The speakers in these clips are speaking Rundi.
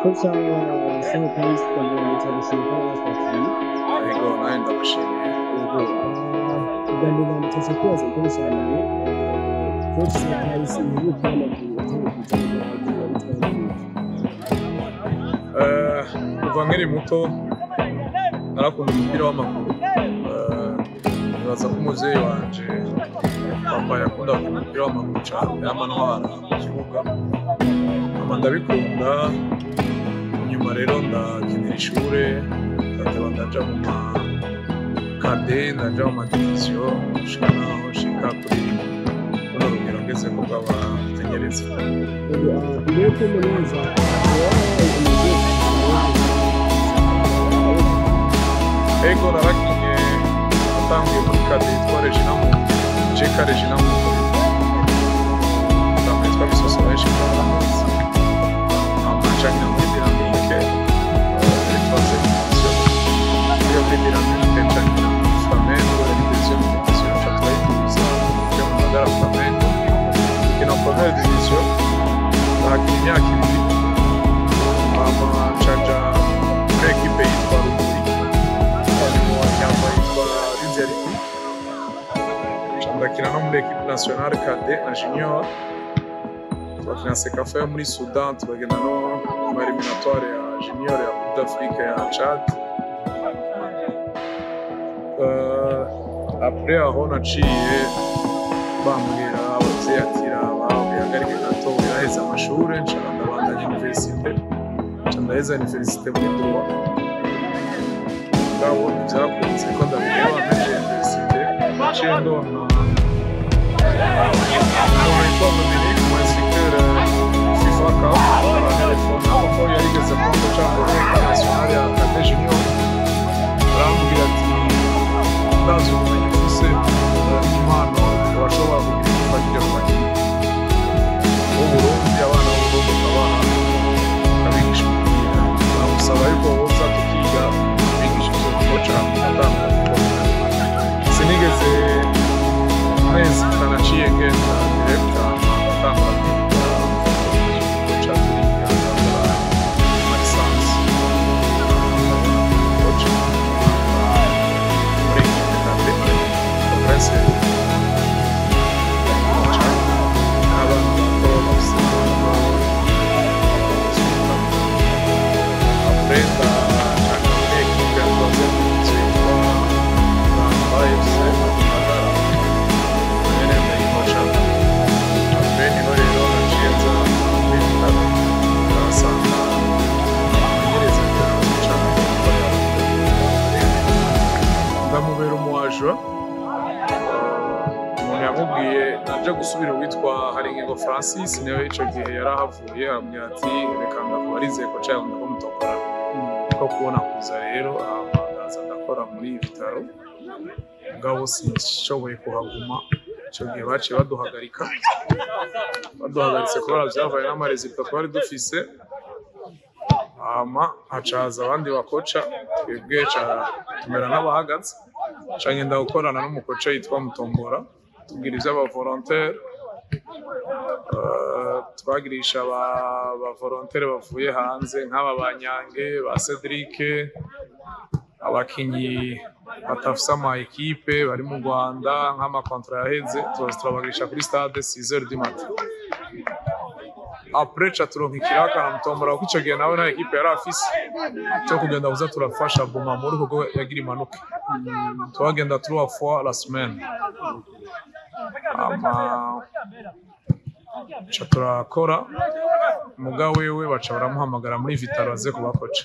Kocha Saho Paris turagushimiye ko watwakiriye. Yego, nawe ndagushimiye. Yego, ubwa mbere ndamutse kubaza ikibazo cya mbere, Coach Saho Paris ni umupira w'amaguru watangiye kuza mu Rwanda witwa gute? Kuva nkiri muto narakunda umupira w'amaguru. Nibaza ko umuvyeyi wanje papa yakunda gukina umupira w'amaguru cane, yama antwara mu kibuga, hama ndabikunda. Nyuma rero ndakinira ishure, ndateba ndaja mu ma cadets, ndaja mu ma divisions, gushika naho nshika kuri runo rugero ngezeko rw'abamenyereza. Yego, mbere yuko umenyereza wabaye umuvyeyi? Ego, narakinye, natanguye muri cadet yitwa Regina Mundi, JK Regina Mundi, ntabwo yitwa Bisoso, benshi baramuzi. Hama nca nkina muri Dynamique, muri troisième division. Iyo muri Dynamique nca nkina muri Flamengo, yari deuxième division, nca turayiduza yo mu Magara Flamengo, dukina première division, ndahakina imyaka 2. Hama nca nja muri équipe yitwa Rumuri, hanyuma cyangwa yitwa Rizeriti, nca ndakina no muri équipe nationale cadet na junior, turakina CECAFA yo muri Sudan, turagenda no mu éliminatoire ya junior ya Coupe d'Afrique ya Chad. Après aho naciye bambwira abavyeyi ati: "Raba, ubihagarike gato, wiraheza amashure." Nca ndabandanya université, nca ndaheza université muri droit. Mugabo ntivyakunze ko ndabiheba mpejeje université. Naciye ndonka umuntu yitwa Dominique, umu instructeur FIFA CAF, arantelefona kuko yarigeze kuba coach muri équipe nationale ya cadet junior. Arambwira ati: "Ndazi ubumenyi ufise n'impano, urashobora kugira icyo ufashije mu bakinyi b'Uburundi, abana b'Uburundi, ukabaha, ukabigisha umupira. Namusaba yuko woza tukiga bigisha ivyo gukoca." Ndatangura gukora, sinigeze mpezita, naciye ngenda direct, hama ndatangura kwiga gukoca, turiga, ndakora ama licence, ndabona gukoca muri équipe cadet Prince, koca n'abana bato bafise impano. Après ndaja muri équipe ya troisième division yitwa Ramba FC Magara, nyene ndayikoca. Après niho rero naciye nza muri Vital'O, ndahasanga umumenyereza birazwi cane gukorera, ndamubera umuwaje. Umuntu yamubwiye naje gusubira uwitwa Haringingo Francis, niwe ico gihe yari ahavuye, arambwira ati: "Reka ndakubarize koca yawe ko mutokora ko kubona kuza." Rero hama ndaza ndakora muri Vital'O, mugabo sinshoboye kuhaguma. Ico gihe baciye baduhagarika, baduhagaritse kubera vyavaye n'ama résultats twari dufise. Hama hacaza abandi bakoca, twebwe ca tumera nk'abahagaze. Ca ngenda gukorana n'umukoca yitwa Mutombora, tugira ivy'aba volontaire. Twagirisha aba volontaire bavuye hanze nk'aba Banyange ba Cedric, abakinyi batafise ama équipe bari mu Rwanda, nk'ama contrats yaheze, tubaza turabagirisha kuri stade 6h du matin. Après ca turonka ikiraka na Mutombora, kuko ico gihe nawe nta équipe yari afise, cyo kugenda kuza turafasha Bumamuru kuko yagira impanuka. Twagenda trois fois la semaine. Ama ca turakora, muga wewe baca baramuhamagara muri Vital'O aze kubakoca.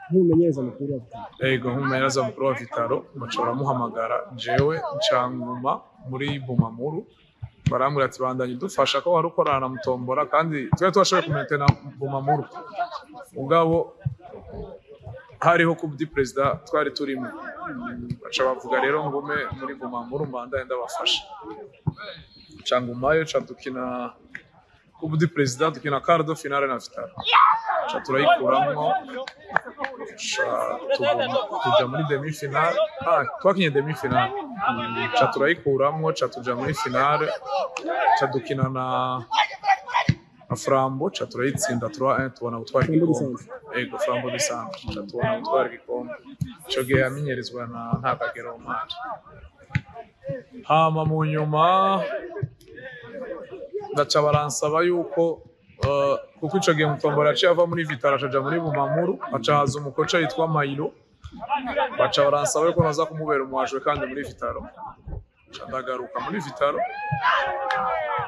Nk'umumenyereza mukuru wa Vital'O? Ego, nk'umumenyereza mukuru wa Vital'O baca baramuhamagara, jewe ncanguma muri Bumamuru. Barambwira ati: "Bandanye udufasha ko wari ukorana na Mutombora." Kandi twari twashoboye kumentena Bumamuru, mugabo hariho coupe du président twari turimo. Baca bavuga rero ngume muri Bumamuru, mbandanye ndabafasha. Ca ngumayo, ca dukina coupe du président, dukina quart de finale na Vital'O, ca turayikuramwo, ca tuja muri demi finale. Ah, twakinye demi finale, ca turayikuramwo, ca tuja muri finale, ca dukina na Flambeau, ca turayitsinda 3-1, tubona gutwara igikombe. Ego, Flambeau du Centre, ca tubona gutwara igikombe. Ico gihe yamenyerezwa na Ntakagero Omar. Hama mu nyuma ndaca baransaba yuko kuko ico gihe Mutombora yaciye ava muri Vitaro acaja muri Bumamuru, aca haza umukoca yitwa Mayiro, baca baransaba yuko naza kumubera umuhajwe kandi muri Vitaro. Nca ndagaruka muri Vitaro,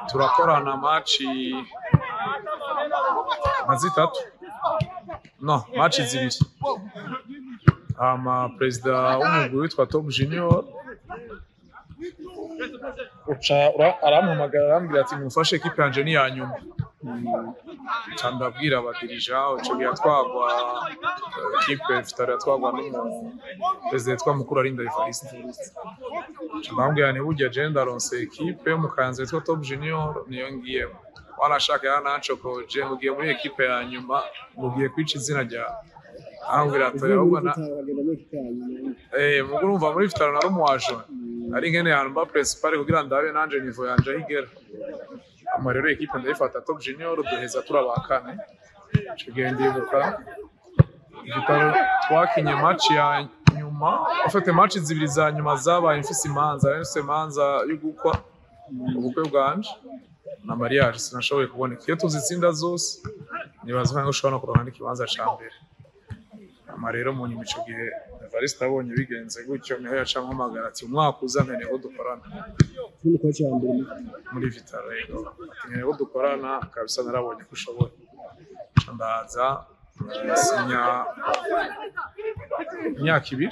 turakorana match nka zitatu, no match zibiri. Hama perezida w'umugwi witwa Tom Junior uca arampamagara, arambwira ati: "Mufashe, ekipe yanje ni iya nyuma." Nca ndabwira abadirija, ico gihe yatwagwa ekipe Vitaro yatwagwa n'umu perezida yitwa Mukuru Arinda Evariste. Nca ndamubwira nti: "Burya je ndaronse ekipe yo mu Kayanza yitwa Top Junior, niyo ngiyemo." Wanashaka yaranancokoje ngo: "Ugiye muri ekipe ya nyuma, ngo ugiye kwica izina ryawe." Arambwira ati: Uvuye muri "Ahubwo na Vitaro ukagenda muri ekipe ya nyuma. Mugo urumva muri Vitaro nari umuwaje, ari nkeneye ahantu mba principal kugira ndabe nanje niveau yanje aho igera." Hama rero ekipe ndayifata, Top Junior, duheza turi aba kane. Ico gihe ndibuka Vitaro twakinye match ya nyuma, ufite match zibiri za nyuma zabaye mfise imanza, nari mfise imanza yo gukwa, ubukwe bwanje na mariage, sinashoboye kuboneka. Iyo tuzitsinda zose, nibaza ko ushobora no kuronka n'ikibanza ca mbere. Hama rero mu nyuma ico gihe Evariste abonye bigenze gutyo, niho yaca ampamagara ati: "Umwaka uza nkeneye ko dukorana." N'umukoci wa mbere Muri Vitaro, yego. Ati: "Nkeneye ko dukorana kabisa, narabonye ko ushoboye." Nca ndaza, sinya imyaka 2.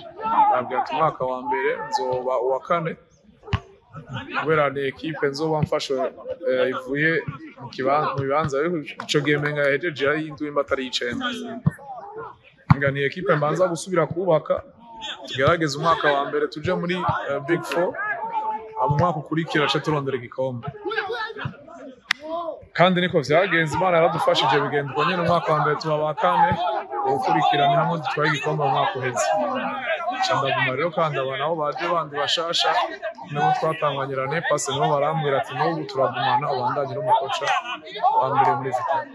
Ndabwira ati: "Umwaka wa mbere nzoba uwa kane, kubera ni ekipe nzoba mfashe ivuye mu bibanza." Ico gihe menga yahejeje ari indwi, imba atari icenda. Nga ni ekipe mbanza gusubira kubaka, tugerageze umwaka wa mbere tuje muri Big Four, hama umwaka ukurikira ace turondera igikombe. Kandi niko vyagenze, Imana yaradufashije, bigenda uko nyene. Umwaka wa mbere tuba ba kane, uwukurikira ni hamwe dutwaye igikombe mu mwaka uheze. Nca ndaguma rero, kandi aba nabo baje bandi bashasha nabo twatanganye l'année passée, nabo barambwira ati: "N'ubu turagumana, ubandanye n'umukoca wa mbere muri Vitaro."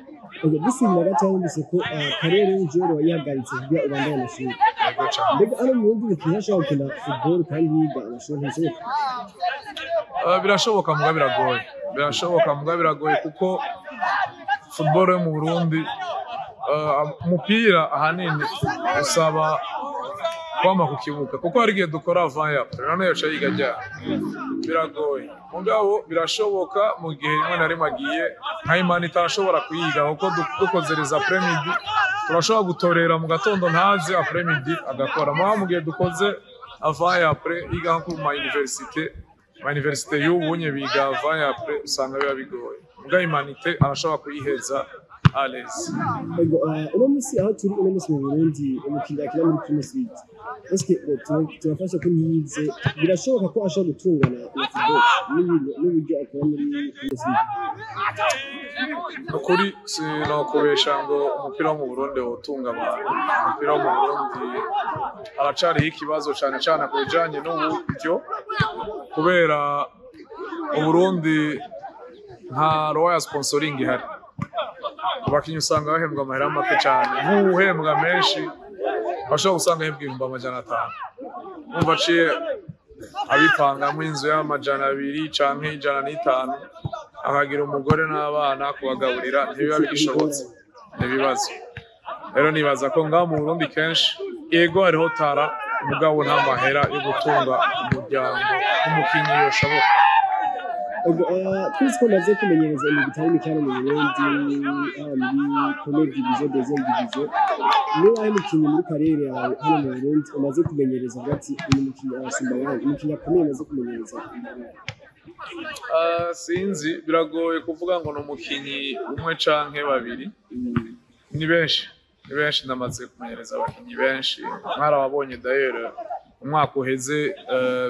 Ego, dusubira gato, wumvise ko carrière y'ujoro wayihagaritse kugira ubandanye amashuri. Yego cane. Mbega hano mu Burundi umukinnyi ashobora gukina football kandi yiga amashuri, ntibishoboka? Birashoboka muga biragoye, birashoboka muga biragoye, kuko football yo mu Burundi, umupira ahanini usaba kwama ku kibuga, kuko hari igihe dukora avant ya après, none yoca yiga ryari? Biragoye, mugabo birashoboka mu gihe rimwe na rimwe agiye nka imana itarashobora kuyiga, kuko dukoze les après midi turashobora gutorera mu gatondo ntaze, après midi agakora. Mugabo mu gihe dukoze avant et après, yiga nko ku ma université, ma université y'ubu nye biga avant et après, usanga biba bigoye. Mugabo humanité arashobora kuyiheza à l'aise. Ego, uno munsi aho turi uno munsi mu Burundi, umukinnyi akina muri Primus League, eske turafasha ko ntiyize, birashoboka ko ashobora gutungwa na football n'uburyo akora muri Primus League? Ukuri sinokubesha ngo umupira wo mu Burundi wotunga abantu. Umupira wo mu Burundi haracariho ikibazo, cane cane ku bijanye n'uburyo, kubera Uburundi nta loi ya sponsoring ihari. Abakinyi usanga bahembwa amahera make cane. Nk'uwuhembwa menshi bashobora gusanga ahembwa 500,000, umva aciye abipangamwo inzu y'200 canke 150, akagira umugore n'abana kubagaburira, ntibiba bigishobotse, n'ibibazo. Rero nibaza ko ngaho mu Burundi kenshi, yego hariho tara, mugabo nta mahera yo gutunga umuryango umukinyi yoshoboka. Ego, twese ko maze kumenyereza imigwi itari mike hano mu Burundi, haba muri première division, deuxième division, ni wahe mukinyi muri carrière yawe hano mu Burundi umaze kumenyereza uvuga ati: "Uyu mukinyi arasumba abandi", umukinyi akomeye umaze kumenyereza? Sinzi, biragoye kuvuga ngo ni umukinyi umwe canke babiri. Ni benshi, ni benshi, ndamaze kumenyereza abakinyi benshi. Mwarababonye d'ailleurs umwaka uheze,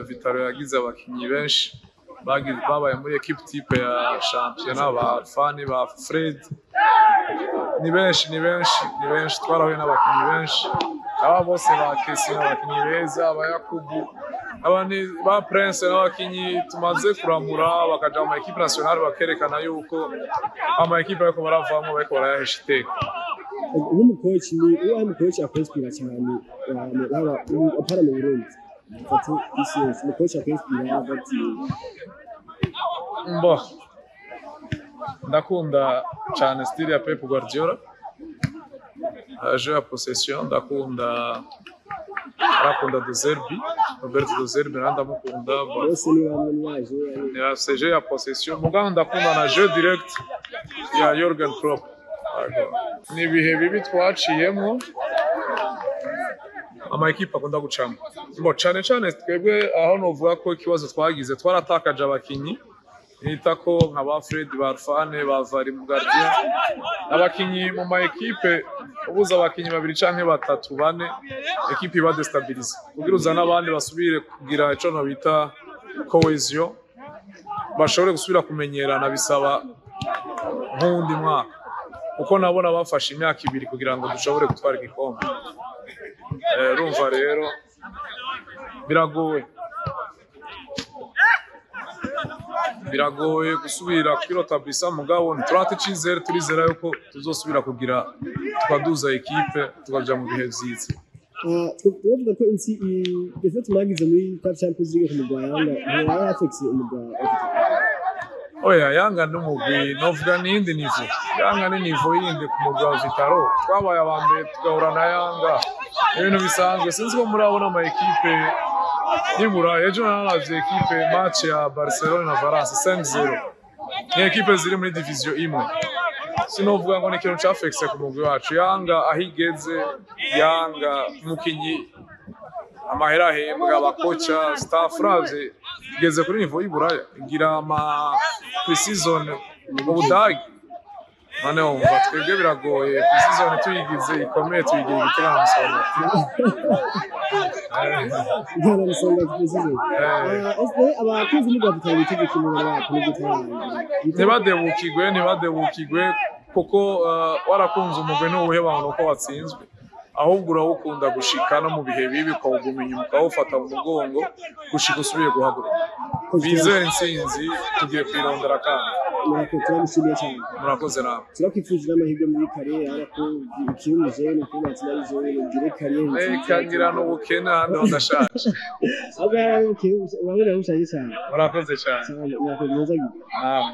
Vitaro yagize abakinyi benshi babaye muri équipe type ya championnat, ba Fani, ba Fred, ni benshi, ni benshi, ni benshi. Twarahuye n'abakinyi benshi, aba bose ba Kesi n'abakinyi beza, aba Yakubu. Abandi ba Prince n'abakinyi tumaze kuramura bakaja mu ma équipe nationale, bakerekana yuko ama équipe bariko baravamwo bariko barayahesha iteka. Nk'umukoci, ni uwahe mukoci akwinspira cyane, haba apana mu Burundi, fate isi yose, umukoci akwinspira bati? Mbo ndakunda cyane style ya Pep Guardiola, jeu ya possession. Ndakunda, arakunda De Zerbi, Roberto De Zerbi nawe ndamukunda. Bose ni bamwe, ni waje. Ya c'est jeu ya possession, mugabo ndakunda na jeu direct ya Jurgen Klopp. Yego. Ni ibihe bibi twaciyemo, ama équipe akunda gucamo. Bo cane cane twebwe aho novuga ko ikibazo twagize, twaratakaje abakinyi nita ko nka ba Fred, ba Arfane, ba Vari mu gardien, abakinyi mu ma équipe. Ubuze abakinyi babiri canke batatu, bane, équipe iba déstabilisée. Kugira uzane abandi basubire kugira ico no bita cohésion, bashobore gusubira kumenyerana, bisaba nk'uwundi mwaka, kuko nabona bafashe imyaka 2 kugira ngo dushobore gutwara igikombe. Urumva rero biragoye gusubira kwirotabisa, mugabo ntiturate icizere, turizera yuko tuzosubira kugira tukaduza équipe, tukaja mu bihe vyiza. Turavuga ko insi défaite mwagize muri CAF Champions League ku mugwa Yanga ntiwaba affecté umugwa wa Vital'O? Oya, Yanga n'umugwi novuga n'iyindi niveau. Yanga ni niveau yindi ku mugwi wa Vital'O. Twabaye aba mbere, tugahura na Yanga, ibintu bisanzwe. Sinzi ko murabona ama équipe y'Iburayi. Ejo naravye équipe, match ya Barcelona na Valence, 5-0. Ni équipe ziri muri division imwe. Sinovuga ngo ni ikintu cafekise ku mugwi wacu. Yanga aho igeze, Yanga umukinyi, amahera ahembwa, abakoca, staff, uravye igeze kuri niveau y'Iburaya, igira ama pre-season mu Budagi. None wumva twebwe biragoye, pre-season tuyigize ikomeye, tuyigira igitega na Musonga. Ntara Musonga pre-season. Ese abakunzi b'umugwa wa Vital'O bitege kimwe bako n'igitanga? Ntibadebukigwe, ntibadebukigwe, kuko warakunze umugwi ntuwuheba ngo nuko watsinzwe, ahubwo urawukunda gushika no mu bihe bibi, ukawuguma inyuma, ukawufata mu mugongo gushika usubiye guhaguruka. Bizere intsinzi, tugiye kwirondera kandi. Murakoze, turamushimiye cyane. Murakoze nawe. Turakwifurije n'amahirwe muri carrière, ariko ukiri umujene, ukiri matina jeune, ugire carrière nziza. Reka ngira n'ubukene, ahandi ho ndashaje. Urabona ushaje cyane. Murakoze cyane. Cyane, murakoze neza. Namwe.